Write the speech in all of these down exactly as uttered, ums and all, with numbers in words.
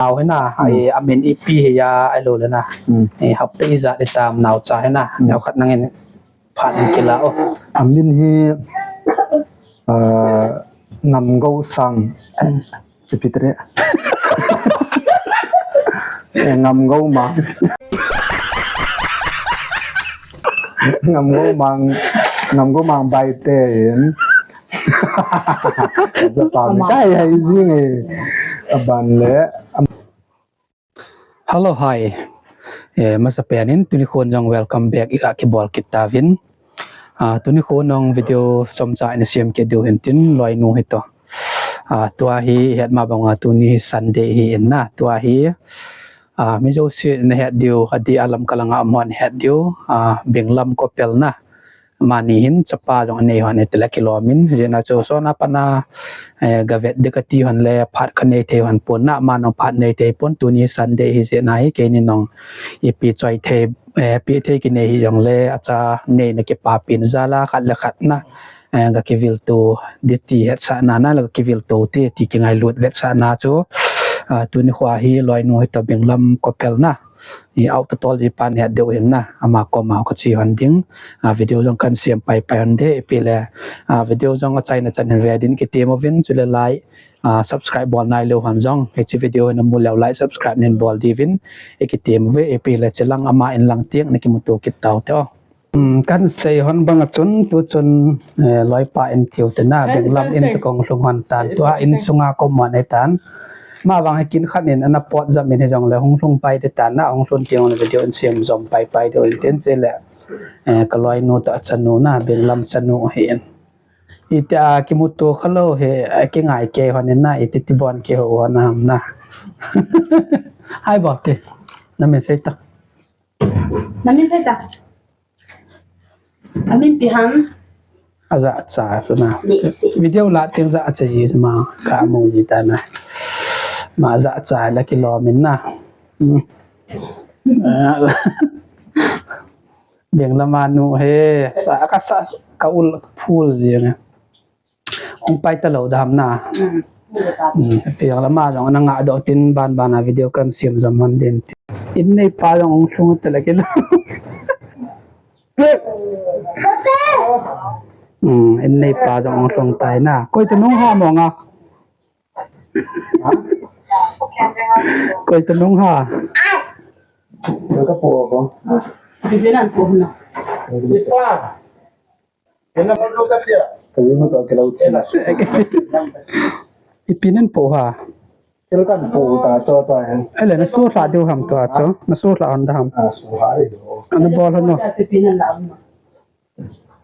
Nau hi na, hmm, ai, amin ipi hi ya, ai lo le na. Hmm. Eh, hapta ijat itam nau cha hi na. Hmm. Nau khat nangin phat in kila o. Amin hi, ah, Ngamgo Sang. Hmm. Ipi te re. Eh, Ngamgo Mang. Ngamgo Mang, Ngamgo Mang Baite in. Japa mi kai hai jing e. Aban le. Hello, hi. Eh, masa pen in tuni khon jong welcome back iga kibol kit tauvin. Ah, tuni khon jong video chomcha ina sem kit diu hin tin loinu hi to. Ah, tua hi het ma banga tuni hi Sunday hi in na. Tua hi, ah, mi jouse na het diu, adeh a Lamka langa um hon het diu, ah, Benglam Kopel na. Amani hin chapa jong anei hon e tile kilom in, jeh a chu sona pana, eh, gavet ding kati hon le phat kanei thei hon pon na, aman jong phat nei thei pon, tuni Sunday hi jeh a hi, keini jong ipi choi thei, eh, pe thei kinei hi jong le, acha neina kipapi jal a khat le khat na, eh, ga kivil to ding ti hetsahna na, le ga kivil to ding ti kingailut vetsahna chu, ah, tuni kho hi loinu hi to Benglam Kopel na. I auto tol ji pan het deu hin na, ama koma ka chi hon ding. Ah, video jong kan sem pai pai hon de, ipi le, ah, video jong achaina chan hin ve ding kitem uvin, chule like, ah, subscribe bol nai leu hon jong, hiche video hi namu leu like, subscribe nin bol diuvin, ikitem uve, ipi le chelang ama in lang tiang na kimuto kit tau te o. Hmm, kan sei hon banga chun, tu chun, eh, loipa in thiu te na, Benglam in chu kong lhung hon tan, tua in sunga kom mon e tan. Ma vang hi kin khat in ana pot jam in hi jong le hung lhung pai te tan na, hung lhun tiang le video in sem jom pai pai deu in tin che le, eh, ka loinu to achanu na, Benglam chanu hi in. Iti a kimuto kha lou hi, a kingai kei hon in na, iti ti bon kei ho hon ham na. Hai bol te, na min sei ta. Na min sei ta. Amin ipi ham? Aja cha chu na. Ni si. Video la teng ja cha ji ma ka mu ji ta na. Ma ja cha la kilom in na. Hmm. Benglam a nu hi sa ka sa ka ul phul ji na. Hung pai ta lou dam na. Hmm. Hmm, piang lama jong ana nga doh tin ban ban a video kan sem jom man din. In neipa jong hung lhung ta le kilo. Hmm, in neipa jong hung lhung tai na. Koi ta nung ha mo nga. Koi ta nung ha. Ka po ko. Bibinan po na. Ka jinu to kilau chi. Ipi nen po ha. Thil kan po ta cho ta hen. Ele na su hla diu ham to cho. Na su hla hon da ham. A su hla diu. Ana bol hon no.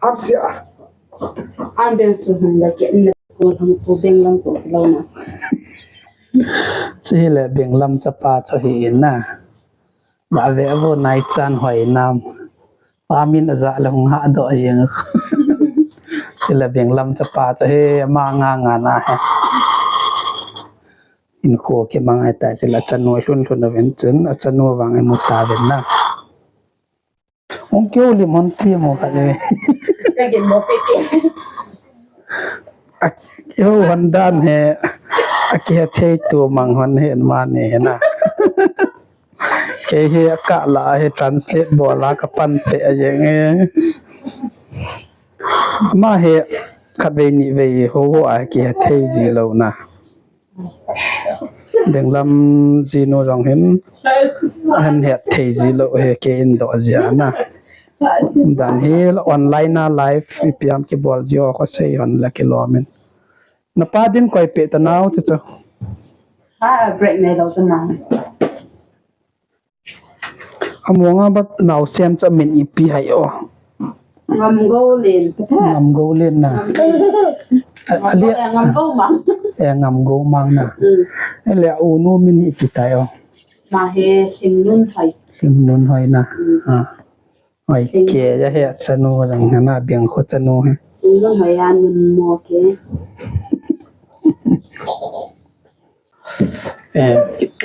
Hap sia. An ben su hon da ke na ko hang ko Benglam ko kilau na. Chi le Benglam chapa cho hi in na. Ba ve vo nai chan hoi nam. Pa min aja le hung ha doh jeng. Chule Benglam chapa cha he ma nga nga na he. In kho kimang ai ta chule chanu lhun lhun a ven chun, achanu vang ai mu ta ven na. Hung keu lim hon ti mo ka le. Ka gen mo pe pe. A keu hon dan he. A ki he thei tu mang hon he ma ne he na. Kei hi a ka la hi translate bol a ka pan te a jeng e. Ma hi khat vei ni vei ho ho a ki he thei ji lou na. Benglam jinu jong hin ahin het thei ji lou he kei in doh ji a na. Dan hi online a live ipi ham kibol ji o ko sei hon la kilom in. Na pa din koi pe ta nau chu chu. Ha, break nei lou ta na. Amuanga bat nau sem chu min ipi hai o. Ngam go len. Ngam go len na. Ngam go, eh, ngam go mang. Eh, ngam go mang na. Mm. Ele u nu min ipi tai o. Ma he him nun hai. Him nun hai na. Mm. Ah. Oi, ke ja he chanu jang na beng kho chanu he. Nun hai a nun mo ke. Eh,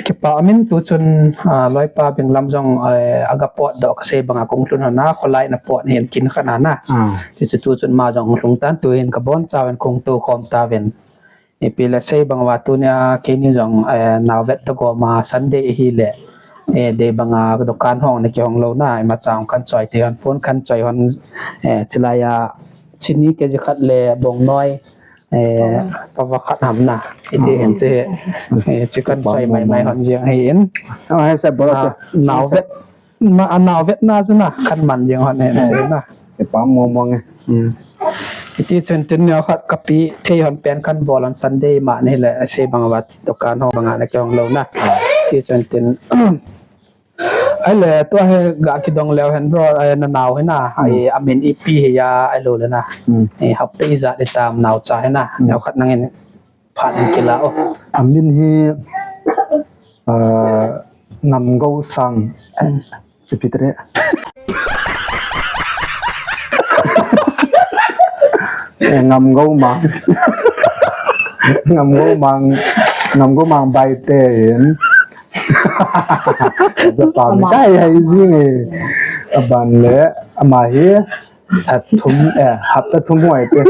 kipa min tu chun, ah, loipa Benglam jong, eh, aga pot doh kasei banga kong lhun hon a, kholai na pot hin kin khat na na. Ah. Ti chu tu chun ma jong lhung tan tu hin ka bon chauvin kong tu khom tauvin. Ipi le sei bang uva tunia keini jong, eh, nao vet tagom a Sunday ahile, eh, dei banga dukan hong na kihong lou na, imacha hong khan choi te hon, phone khan choi hon, eh, chilai a chini kg khat le bongnoi, eh, pawa khat ham na, iti hin chi, eh, chi khan choi mai mai hon jeng hi in. Ah, hai sa bol Na, nao vet, na, a nao vet na chu na, khan man jeng hon hin chi na. Kipah mong mong e. Hmm. Iti chun tin neo khat kapi thei hon pen khan bol hon Sunday ma ni le, sei bang uva dukan hong banga na kihong lou na. Iti chun tin, ahile tua hi ga kidong leu hen bro, eh, na nao hi na, ai, amin ipi hi a, ahilou le na. Hmm. Eh, hapta ijat itam nao cha hi na, neo khat nangin phat in kila o. Amin hi, ah, Ngamgou Sang. Eh, ipi tia. Eh, Ngamgou Mang. Ngamgou Mang, Ngamgou Mang Baite in. Japan kai hai jing e. Aban le, ama hi, a thum, eh, hapta thum hoi te.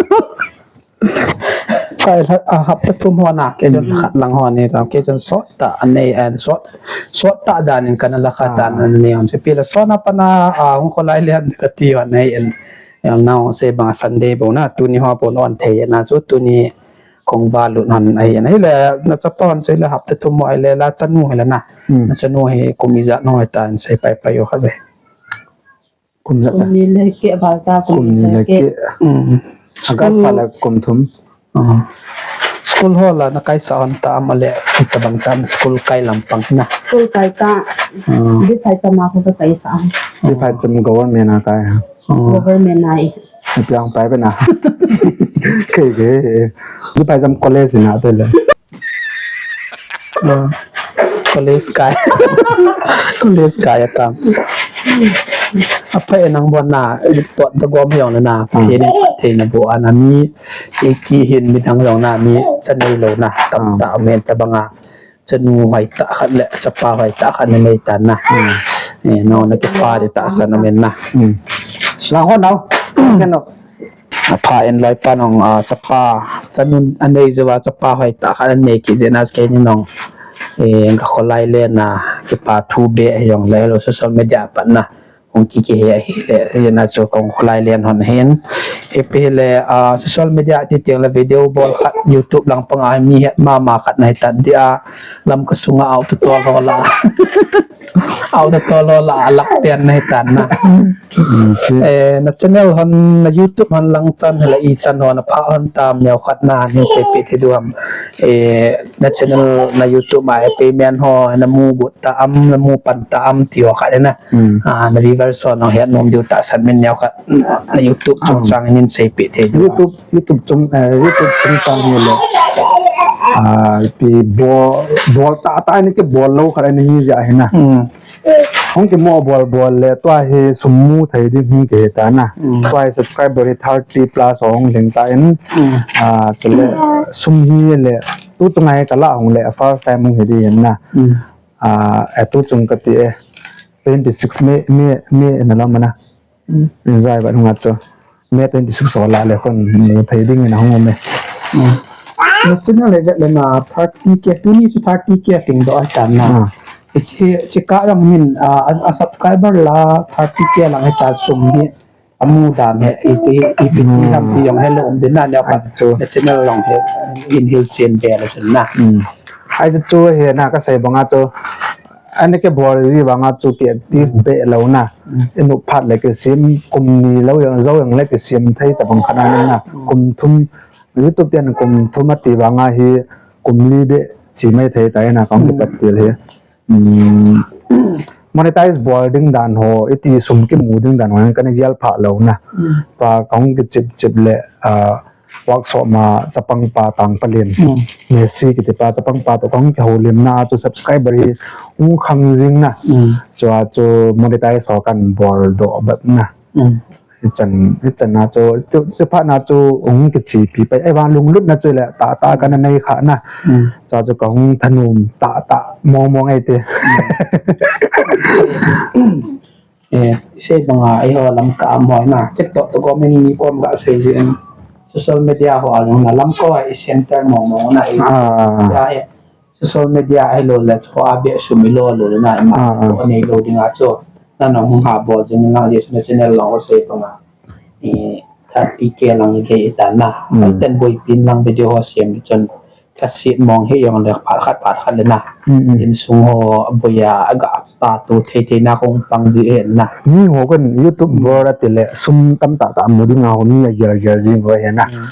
Kai, ah, hapta thum hon a, kei chun khat lang hon ni tam, kei chun sot tah anei, eh, sot, sot tah dan in kana la kha tan anei hon. Ipi le sot na pana, ah, hung kholai lian kati hon nei in. Yang nao sei bang Sunday bou na, tuni ho pon on thei na chu tuni kong va lut hon ahi na. Ahile na chapa hon chu le hapta thum hoi le la chanu hi le na. Hmm. Na chanu hi kum ijat hoi tan sei pai pai o kha ve. Kum ijat ta? Kum ni le keh val ta, kum ni le keh. Hmm. August pha le kum thum. Ah. School ho la na kaisa hon tam ahile, tabang tam school kai lampang na. School kai ta. Ah. Bi phai cham a ko kaisa hon. Bi phai cham government a kai ha. Ah. Government a e. Piang pai pe na. Kei ke. Bi phai cham college na te le. Ah, college kai. College kai atam. Apha e nang bon na, tot tagom jong le na, kei ni thei na bu ana mi, iti hin midang jong na, mi chanei lou na, tam ta men tabanga. Chanu hoi tah khat le, chapa hoi tah khat na nei tan na. Hmm. Eh, nao na kipah di tahsan amen na. Hmm. Lang ho nao. Ken no. Apha in loipan hong, ah, chapa, chanu anei jou va chapa hoi tah khat anei kit jeh na keini nong, eh, ka kholai le na, kipa thu be jong le lo social media pan na, hung ki kihe ahi le, jeh na chu kong kholai len hon hin. Ipi le, ah, social media ti teng le video bol khat YouTube lang panga mi het mama khat na hi tan dia, Lamka sunga auto tol ho la. Auto tol ho la, alak pian na hi tan na. Eh, na channel hon, na YouTube hon lang chan, hala i chan hon, apha hon tam neo khat na, hin seipeh thei diu ham. Eh, na channel, na YouTube a, eh, payment ho, na mu got ta am, na mu pan ta am, ti ho khat na. Hmm. Ah, na viewers ho, na het nom diu tahsan min neo khat, na YouTube chungchang hin seipeh thei diu. YouTube, YouTube chung, eh, YouTube chungchang hi le. Ah, ipi bol, bol ta, ta ni kibol lou khat ni hi jeh hi na. Hmm. Hung kimo bol bol le tua hi sum mu thei ding hung kihe ta na. Mm. Tua hi subscriber hi thirty plus hung lhing ta in. Mm. Ah, chule sum hi le tu chunga hi kala hung le first time hung hi ding na. Mm. Ah, eh, tu chung kati e. Twenty six May, May, May na lam na. Mm. Enjoy ba hung a chu. May twenty six ho la le kon mu thei ding in ahung um e. Hmm. Na channel le vet le na thirty K, tuni chu thirty K teng doh ahi tan na. Ah. Hiche, hiche kah jong hin, ah, a, a subscriber la thirty K lang ahi ta sum hi. Amu dan hi, i, i, ipi ti ham ti jong helou um din na, neo khat. Ahi chu. Na channel jong hi, in hil chen be le chun na. Hmm. Ahi chu hi na ka sei banga chu. Ani kibol ji vanga chu kiactive beh lou na. Mm. I nop phat le kisem kum ni lou jong, jou jong le kisem thei tabang khat a na. Mm. Kum thum, YouTube ten kum thum ati vanga hi kum li beh chi mai thei ta na kong kipat til hi. Mm. Monetize bol ding dan ho, iti sum kimu ding dan ho, kana gel pha lou na. Mm. Pa kong kichip chip le, ah, workshop ma chapang pa tang palin. Mm. Messi kiti pa chapang pa to kong kihoulim na chu subscriber hi hung khang jing na. Mm. Chua chu monetize ho kan bol doh bat na. Mm. Hichan, hichan na chu, chu, chu phat na chu hung kichipi pai. Ei vang lunglut na chu le ta, ta kana nei kha na. Mm. Chua chu ka hung thanum ta, ta mong mong ei ti. Mm. Eh, sei banga, eiho lam ka am hoi na, TikTok to comment ni kom ga sei jin. social media ho a jong na lamkho a i center mong mong na i. Ah. Ya he. Social media a hi lo le chu a be sum i lo lo na i ma. Ah, ah. Ko nei lo ding a chu. Na nong hung ha bol jing na Jesu na channel lo ho sei ko na. I thirty K lang i gei ta na. Mm. Ten boipin lang video ho siam chun. Ka sit mong hi jong le phat khat phat khat le na. Mm, mm. Insung ho boya aga pa tu thei thei na kong pang ji he na. Mi ho kan YouTuber a ti le sum tam ta ta mu ding a ho mi a gel gel ji ho he na. Mm.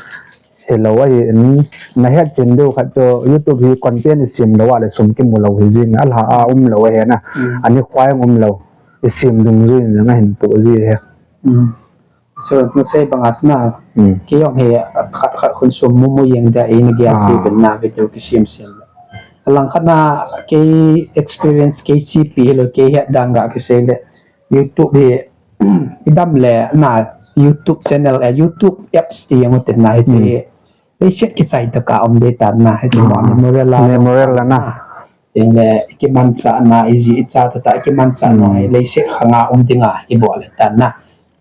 He lo a hi in na het chin deu khat chu YouTube hi content i sim lo a le sum ki mu lo hi jing a la a um lo he na. Mm. Ani khwai um lo i sim dung ju in jong a hin pu ji he. Mm. So, na sei bang a na, mm, kei jong hi khat khat khun sum mu mu jeng dia i na gel si ben na video ki sim sim. Alang khat na kei experience kei chi pi hi lo kei het dan ga ki sei le YouTube hi i dam le na YouTube channel, eh, YouTube apps ti jong u tin na hi chi. Mm. Leiset kichai tah a um ding ta na hi chi. Ah. Memorial la. Memorial la na. Tin le, i kimanchah na, i ji i cha tah tah, i kimanchah na, mm, i leiset khang a um ding a, i bol le ta na.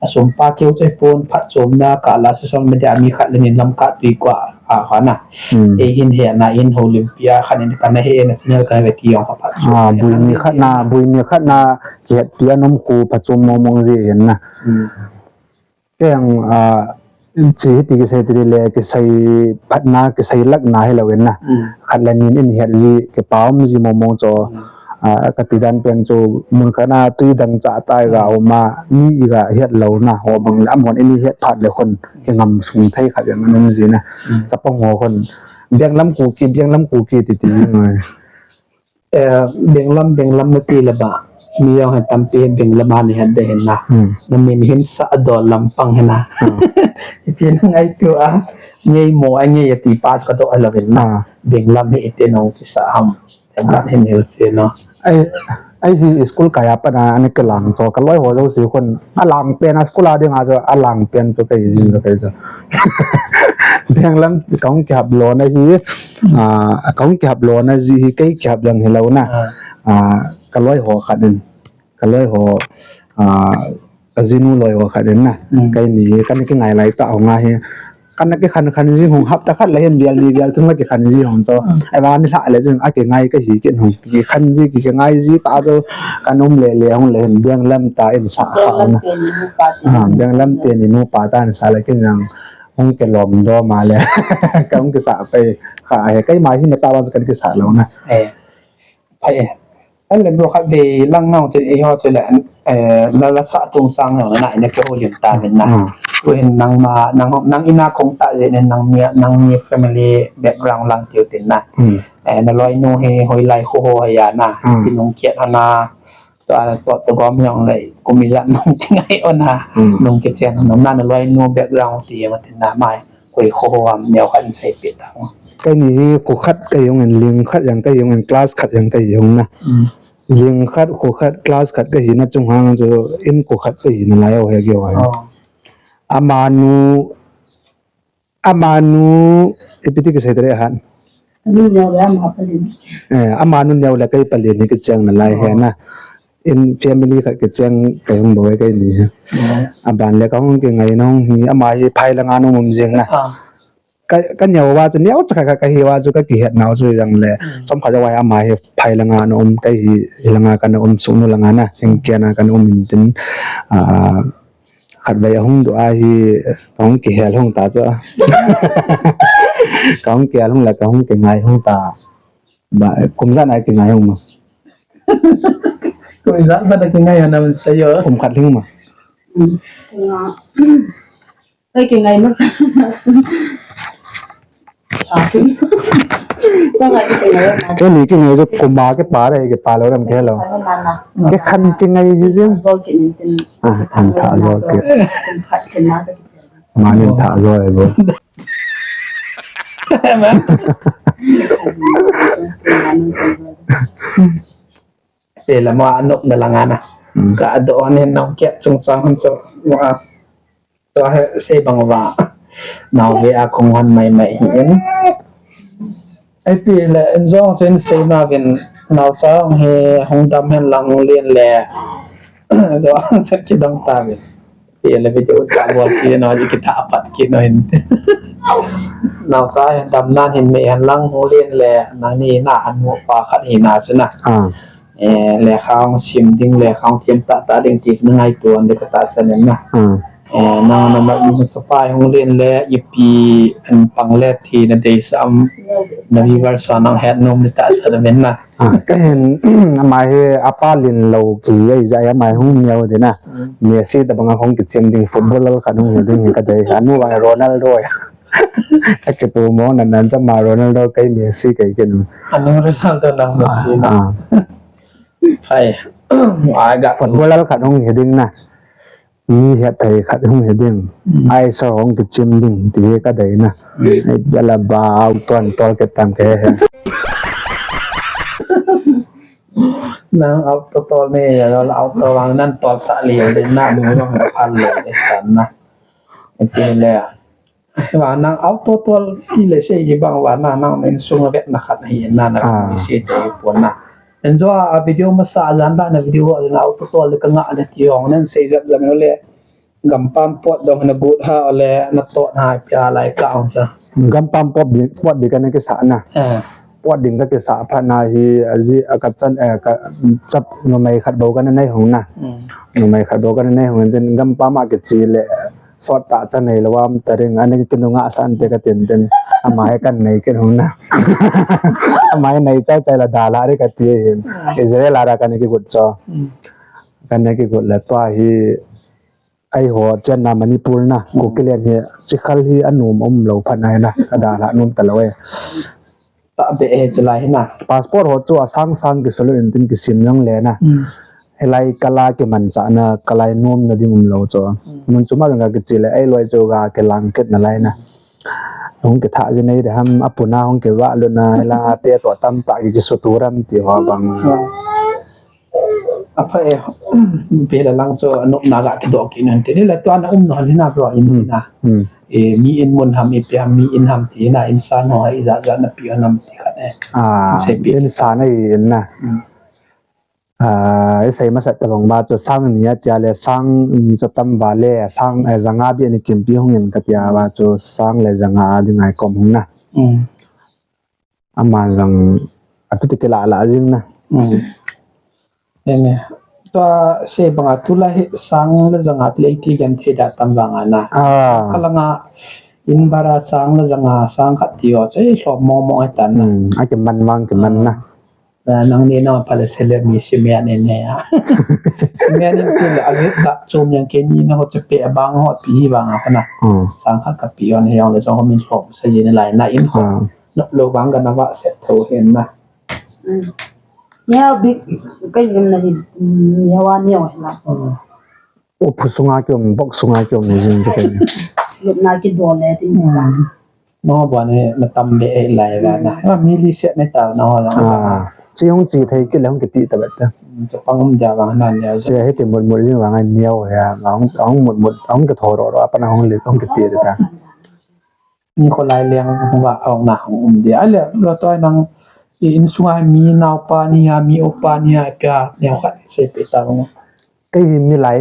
A sum pa keu chai pon, phatchomna, ka la social media, mi khat le nin lam ka tui kwa, a, ha na. Mm. Ei hin he na, in ho lim pia, khat in ka na he na, channel ka na ve ti jong ka phatchom. Ah, bui ni khat na, bui ni khat na, kihet pia nom khu, phatchom mong mong ji hin na. Mm. Kei ang, ah, chi hiti kisei ti le, kisei phatna, kisei lakna hi lo in na. Mm. Khat le nin in het ji, kipa um ji mong mong chu. Mm. Ah, ka ti dan pen chu, mun khat na tui dang cha tai ga, mm, um a, mi i ga het lo na, ho bang le, amon in het phat le khun, kingam sung thei khat jong um ji na. Mm. Chapang ho khun, Biang lam Kuki, Biang lam Kuki ti ti ji ngai. Eh, Benglam, Benglam na ti le ba. Mi jong hi tampi hi Benglam a ni het de hin na. Hmm. Na min hin sa a dol lam pang hin na. Hmm. Ipi na ngai tu a, ngei mo a ngei a ti pa ka do a lo hin na. Ah. Benglam hi iti nong kisa ham. Ka hin hil si no. Ai, ai hi school kai a pat na ani ka lang cho ka loi ho jo si khun. A lang pen a school a ding a chu a lang pen chu kei ji chu kei chu. Benglam kong kihap lona hi, ah, kong kihap lona ji hi kei kihap jong hi lo na. Ah. Ah, ka loi ho khat in, ka loi ho, ah, ka jinu loi ho khat in na. Mm. Kei ni, kan kingai lai ta ho nga hi. Kan kikhan khan ji hung hapta khat le hin bial ni bial thum kikhan ji hung cho. Mm. Ai ba ni hla le jing a kingai ka hi kin hung. Kikhan ji, ki, kingai ji ta cho kan um le le hung le hin Benglam ta in sa kha na. Benglam te ni nu pa te. Ah, Benglam te ni nu pa ta in sa le kin jang hung ke lom do ma le. Ka hung kisa pai kha he kai ma hi na ta ba kan kisa lo na. Eh. Pai e. An le bro khat vei lang nau chu eiho chu le, eh, la, la sa tung sang nau na, ina ke ho lim ta min na. Mm. Tuhin nang ma, nang, nang ina kong ta je nen nang mi, nang mi family background lang tiu tin na. Mm. Eh, na loi nu hi hoilai khu ho ya na. Mm. Ti nung kiat ha na. To a, to, to gom yong le, kumi jat nung ti ngai o na. Mm. Nung ke chen nung na, na loi nu background ti ya ma tin na mai. Koi kho ho am neo khat in seipeh ta. Kei ni hi kho khat kei jong in ling khat jong kei jong in class khat jong kei jong na. Mm. Ling khat, kho khat, class khat kei hi na chung hang chu in kho khat kei hi na lai o he kei o. Oh. Amanu, amanu, ipi ti kisei tare han. Anu neo le ama palen. Eh, amanu neo le kei palen ni kicheng na lai he na. In family khat kicheng kei hung bou e kei ni. Mm. Aban le kahung kingai nung hi ama hi phai langa nung um jing na. Ah. Ka, ka neo va chu neo cha kha ka hi va chu ka kihet nau chu jang le. Mm. Chom kha ja va ama hi phai langa na um kei hi, hi langa kana um sung nu langa na. Hing kia na kana um in tin. Ah, khat vei ahung du a hi, kahung kihel hung ta chu. Kahung kihel hung le kahung kingai hung ta. Ba, kum ijat na kingai hung ma. Kum ijat ba na kingai hung na min sa yo. Kum khat hung ma. Hmm. Nga. Ai kingai ma sa. Ah, kin. Sa ngai kingai ma. Kei ni kingai jo kum ma ke pa re ke pa lo ram ke lo. Ke khan kingai hi jin. Zo kin tin. Ah, khan tha zo ke. Kum khat kin na. Ma nin tha zo e bo. Te lama anop na langa na. Mm. Ka do ne nau kia chung chang han cho. Wa. To he sei bang va. Nau ve a kong han mai mai hi in. Ai pi le en jong chen sei na vin nau chang he hung dam hen lang lien le. Jo se ki dang ta vin. Ti le video ka bol kit no, i kitha pat kit no hin. Naocha hin damnan hin nei hen lang, hung len le nangni na anu pa khat hina chu na. Ah. Eh, lekha hung sim ding, lekha hung them tahtah ding ti chu na ngaito un ding ka tahsan in na. Ah. Eh, nang na ma, ma chapa hung len le ipi an pang le ti na deisah am, na viewers ho nang het nom ding tahsan in na. Ah, ka hin, ama hi apa len lou ki, ei ja ama hung neo ding na. Mm. Messi tabang a hung kichem ding, footballer khat hung hi ding ka dei. Anu vang Ronaldo ya. Ka kipu mo na nan cha ma Ronaldo kei Messi kei ken. Anu Ronaldo nang Messi na. Ah, ah. Phai. Ai ga footballer khat hung hi ding na. Mi het thei khat hung hi ding. Mm. Ai so hung kichem ding ti hi ka dei na. Mm. Ai bia la ba au ton tol ke tam ke he. Nang auto tol ni, ya la auto vang nan tol sah leu ding na, nu vang phal leu ding tan na. Ti le. Vang nang auto tol ti le sei ji bang vang na nang insung a vet na khat hi na na. Ah. Sei ji pon na. En jo a video masa a jan da na video a na auto tol le ka nga na ti hong nan sei jat jam le. Gampam pot dong na gut ha le na tot ha pia lai ka ong cha. Gampam pot ding, pot ding ka na kisa na. Eh. Pot ding ka kisa phat na hi, a ji a ka chan, eh, ka chap numei khat bou ka na nei hong na. Mm. Numei khat bou ka na nei hong, then gampam a kichi le sot ta cha nei lo am ta ring, ani ki nu nga san te ka tin tin. Ama hi kan nei kin hong na. Ama hi nei chai chai la da la ri ka ti hin. Mm. Israel a ra ka nei ki gut cho. Mm. Ka nei ki gut le tua hi Eiho chenna Manipur na, Kuki len hi, chikhal hi anom um lou phat na hi na, adalha nom talou e. Tahbeh e chulai hi na. Passport ho chu asang sang kisolut in tin kisim jong le na. Mm. Hilai kala kimanchah na, kalai nomna ding um lou chu. Mm. Mun chom a jong ka kichi le, eiloi chu ka kilang kit nalai na. Hung kitha ji nei de ham, apuna hung kivah lut na, hila te toh tamtah ki kisutu ram ti ho bang. Ah. Apha e, pe la lang chu anop na ga kidoh kit nan te. Ni la tua na um nom hi na bro in na. Hmm. E, mi in mun ham, ipi ham, mi in ham ti na, insan ho, ijat jat na pi nam ti khat e. Ah, insan a hi in na. Hmm. Ah, isei masat tabang ba chu sang ni a tia le sang ni chu tam ba le sang, eh, janga bia ni kimpi hung in ka tia ba chu sang le janga a ding a i kom hung na. Hmm. Aman jong atu ti kila la jing na. Hmm. Enge. Tua sei banga tulai hi sang le janga ti le ti gen thei da tam banga na. Ah. Kalanga in bara sang le janga sang khat ti ho sei lhom mong mong ai tan na. Hmm. A kiman mang kiman na. Ah. Na nang ni na pha le se le mi si me ne ne ya. Si me ne ti le a le ta chom yang ke ni na ho che pe bang ho pi banga na. Hmm. Sang khat ka pi on he yong le jong ho min lhom se ye ne lai na in ho. Ah. Nop lou vang ka na vahset tho hen na. Mm. Neo bik, ka in na hi, mm, neo a neo hi na. Mm. U phu sunga kium, bok sunga kium ni jing ka ni. Lupna kidoh le ti. Mm. No ba ni na tam be e lai ba na. Mm. Ma mi li set ni ta na ho la. Ah. Chi hung chi thei kit le hung kiti ta ba ta. Mm, chapang um dia vang na neo. Chi hiti mut mut jing vang a neo ya. Hung, hung mut mut, hung kitho ro ro, apa na hung li, hung kiti ta. Ni kholai leng va ong na hung um dia. Ahile, lo toi nang, i insunga mi naopa ni a, mi upa ni a, pia, neo khat sei pe ta ong. Kei hi milai.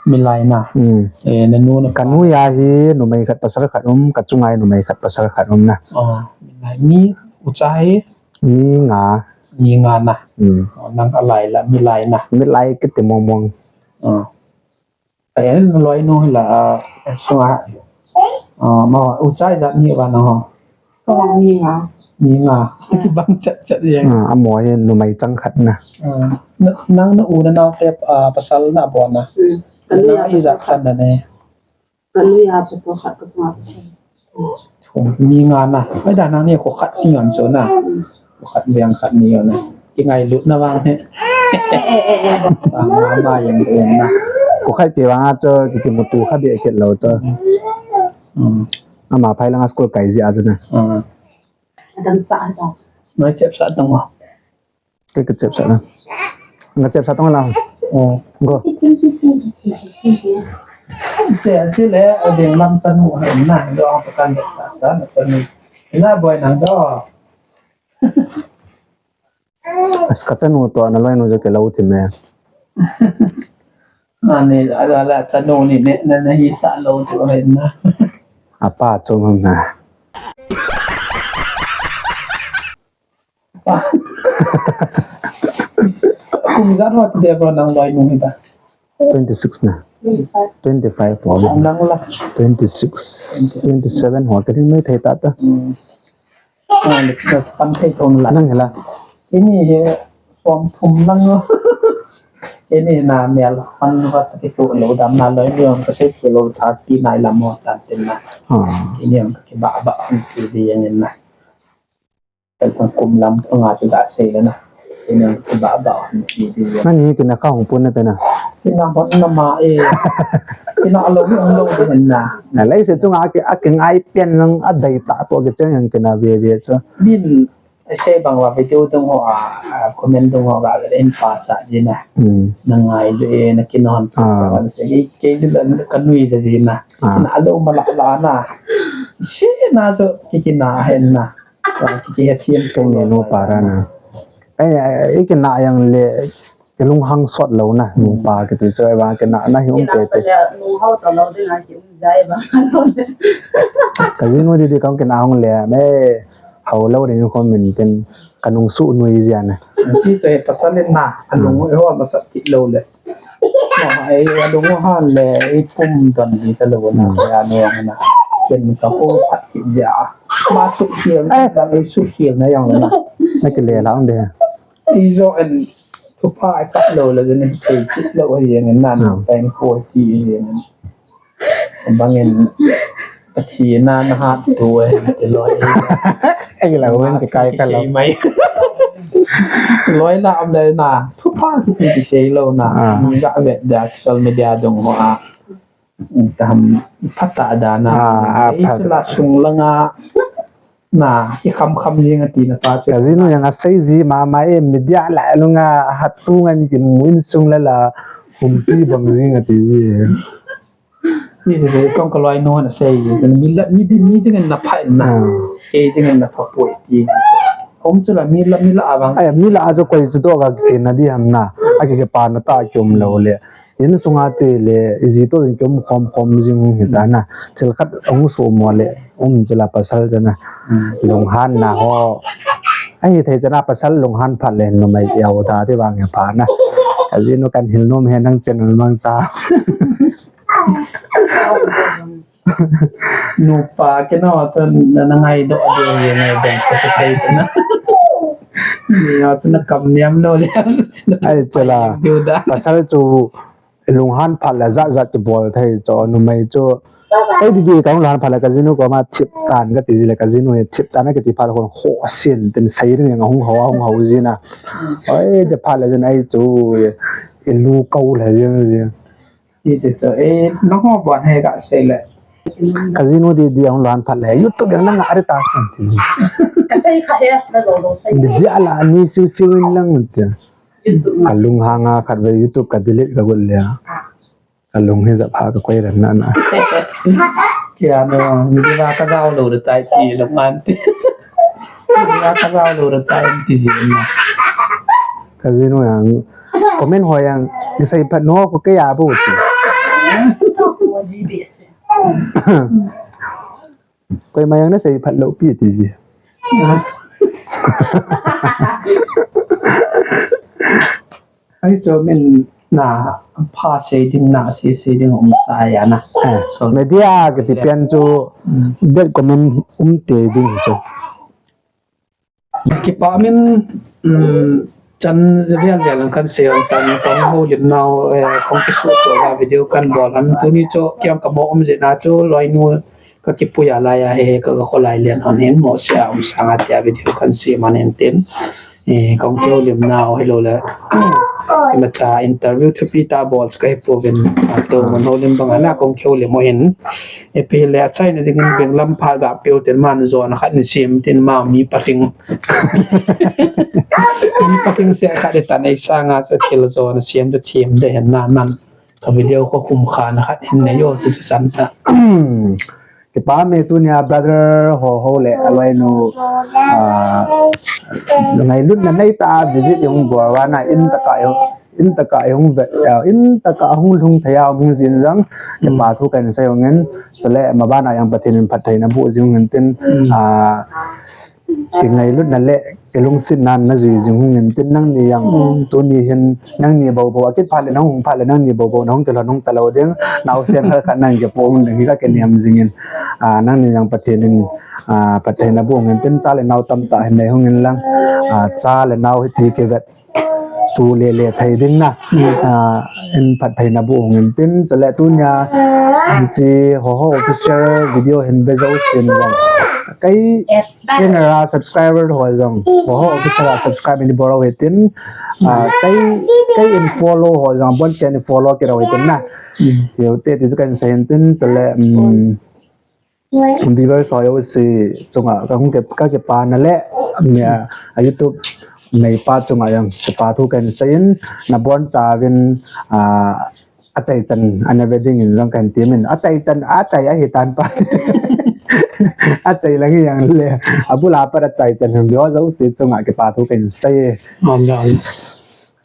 Milai na. Hmm. Eh, na nu na pa. Ka nu a hi, numei khat pasal khat um, ka chunga hi numei khat pasal khat um na. Oh, milai. Mi ucha hi? Mi nga. Mi nga na. Hmm. Oh, nang alai la, milai na. Milai kiti mong mong. Oh. Ayan, loi nu hi la, ah, so, ah, ah, ma, u chai jat ni ba na ho. Ko mi nga. Mi nga. Kibang chat chat ya. Ah, amo hi numei chang khat na. Ah, na, nang na u na nao te, ah, pasal na bo na. Hmm. Ka nu a pasal khat. Na i jat chan na ne. Ka nu a pasal khat, ka chunga pasal. Mi nga na. Ai da nang ni ko khat ni yon so na. Ko khat liang khat ni yon na. Ki ngailut na vang he. Eh, eh, eh, eh. Sa ma ma yang ko na. Ko khat ki vang a cho ki ki mutu kha bi ke lo cho. Mm. Ama phai lang a school kai ji a cho na. Ah. Adam sa ta. Mai chep sa tang wa. Kei ka chep sa na. Nga chep sa tong la. Oh. Go. Che, che le, a ding lam tanu ha na, do ang pakan de sa ta, na tanu. Na boy nang do. As ka tanu to, na loi nu jo ke lau ti me. Ani, ala, ala, chanu ni ne, na, na hi sa lo tu hen na. Apa chu mun na. Kum ijat ho de ba nang loinu hi ba? Twenty six na. Twenty five po. Nang la. Twenty six, twenty seven ho ka ding mai thei ta ta. Hmm. Ah, le, le, pan thei thon la. Nang la. Ini he som thum nang. Ini na mel pan va ta ki tu lo dam na lo yong ka se ki lo ta ki nai la mo ta tin na. Ah. Ini ang ki ba ba ang ki di yang na. Kan kum lam tu nga tu da sei le na. Ina ba ba ni di. Nani kina ka hung pun na ta na. Kina hon na ma e. Kina lo ni lo de na. Na lai se tu nga ki a ki ngai pian nang a dai ta to ki chang yang kina ve ve chu. Din sei bang wa video dung ho a, a comment dung ho ga in pa sa di na. Hmm. Na ngai le na kina hon. Ah. Kan se ki ke di la ka nui de di na. Ah. Kina lo ma la la na. Se na chu ki kina hen na. Kiki he thiam. Kong ne no para na. Ai, ai, ai, kina yang le, ki lunghang sot lo na, nu pa ki tu choi ba, kina na hi um te te. Kina le, nu hau ta lo ding a ki um jai ba, sot. Ka jinu di di kong kina hung le, me, hau lo ding ko min tin, ka nung su nui jia na. Ki choi pasal na, a nung ho ma sat ki lo le. Ai, a lung han le, i pum don di ta lo na, hmm, ya no na. Ken ka ko phat ki ya. Ma su khiel, eh, na i su khiel na yang na. Na ki le la de. I jo en tu pa ka lo le ne, ki lo yang na na, hmm, pen ko ti yang. Bangin Athina na hat tu e, ti loi. Ei la wen ti kai ka lo. Mai. Loi la am le na, thu pa ki ti ki sei lo na. Ah. Ni ga ve da social media dung ho a. Tam phat ta da na. Ah, ah, ei phat. Chu la sung la nga. Na, ki kham kham jing ati na pa chu. Ka jinu yang a sei ji ma ma e media la lu nga hat tu ngan ki muin sung la la. Humpi bang jing ati ji. Ni ti ve kong ka loi no na sei, mi la, mi di, mi di ngen na phai na. Hmm. Ke di ngen na pha poi ti. Hom chu la mi la, mi la abang. Ai, mi la a jo koi chu to ka ke na di ham na. A ke ke pa na ta ki um lo le. In sunga che le, i ji to ki um khom khom jing hi ta na. Thil khat ong su mo le, um chu la pasal chu na. Hmm. Lunghan na ho. Ai, thei chu na pasal lunghan phat le, numei yau ta ti vang ya pa na. Ka jinu kan hil nom he nang chen mang sa. Nupa kino chu na, na ngai do de, ngai do ko sei chu na. Ni yo chu na kam niam lo le. Ai, chala. Diu da. Pasal chu lunghan phat le jat jat kibol thei chu numei chu. Ei di di ka lunghan phat le ka jinu ko ma thip tan ka ti ji le ka jinu thip tan ka ti phat le ko ho sin tin sei ring hung ho hung ho ji na. Oi, je phat le jin ai chu i lu ko le jin ji. Ti ti so, eh, nang ho bon he ka sei le. Ka jinu di di hung lunghan phat le. YouTube yang nang ari ta kan ti. Ka sei kha he, na lo lo sei. Di di ala ni siu siu in lang ti. YouTube. Ka lunghang a khat ve YouTube ka delete ka got le. Ah. Ka lung hi jap ha ka koi ran na na. Kia no, mi di ba ka dau lo de tai ti lo man ti. Di ba ka dau lo de tai ti ji na. Ka jinu yang comment ho yang, ni sei phat no ko ke ya bu ti. Koima jong na sei phat lou pi ti ji. Ai chu min na pha sei ding na sei sei ding um sa ya na. Eh, so media kiti pen chu, mm, bad comment um te ding chu. Kipa min, um, chan lian lian lang kan sei hon tan kong houlim nau, eh, kong kisu chu la video kan bol hon tuni chu kiang ka mo um jeh na chu loinu ka kipui a lai a he he ka, ka kholai lian hon hin mo sia um sanga tia video kan sei man hin tin. Eh, kong kihoulim nau hilou le. Imacha interview thupi ta bol chu ka hi pouvin, ah, tu mun houlim bang a na kong kihoulim u hin. Ipi le achaina dingin benglam pha ga peuh tin man jona khat ni sem tin ma mi pating. Mi pating se khat de tan ei sanga chu thil jona sem chu them de hen na man. Ka video ko kum kha na khat hin nei o chu chu chan ta. Kipa me tunia brother ho ho le aloinu, ah, ngailutna nei ta visit jong bol va na in ta ka jong. in taka i hung ve, in taka hung lhung thei a hung jin jong, kipa thu kan sei uvin, chule mabana jong Pathen in phattheina boh jing uvin tin, a, kingailutna le kilungsetna najui jing uvin tin nangni jong, tuni hin nangni bou bou, akit phat le nahung phat le nangni bou bou, nahung kilhon hung talou ding, naosen khat khat nang kipoh ding hi kakinem jingin, a, nangni jong Pathen in, a, phattheina boh uvin tin cha le nao tamtah hin nei uvin lang, a, cha le nao hiti kivet tu le le thei ding na. A, in phattheina boh uvin tin, chule tunia, hiche Hoho Official video hin ve jousen jong. Kei channel a subscriber ho jong, Hoho Official a subscribe in bol uvin tin, a, kei, kei in follow ho jong, abon chen in follow kit uvin tin na. Yote ti chu kan sei in tin, chule, um, viewers ho jouse chunga kahung ke, kakipana le, a, a YouTube neipa chunga jong kipa thu kan sei in, nabonchauvin, a, achaichan ana ve dingin jong kan temin, achaichan, achai ahitan pa. Achai lang jong le, abul a pat achaichan hung ve ho jouse chunga kipa thu kan sei.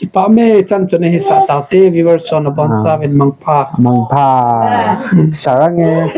Kipah me, chan chu nahisah taute, viewers ho nabonchauvin mangpha. Mangpha. Sarange.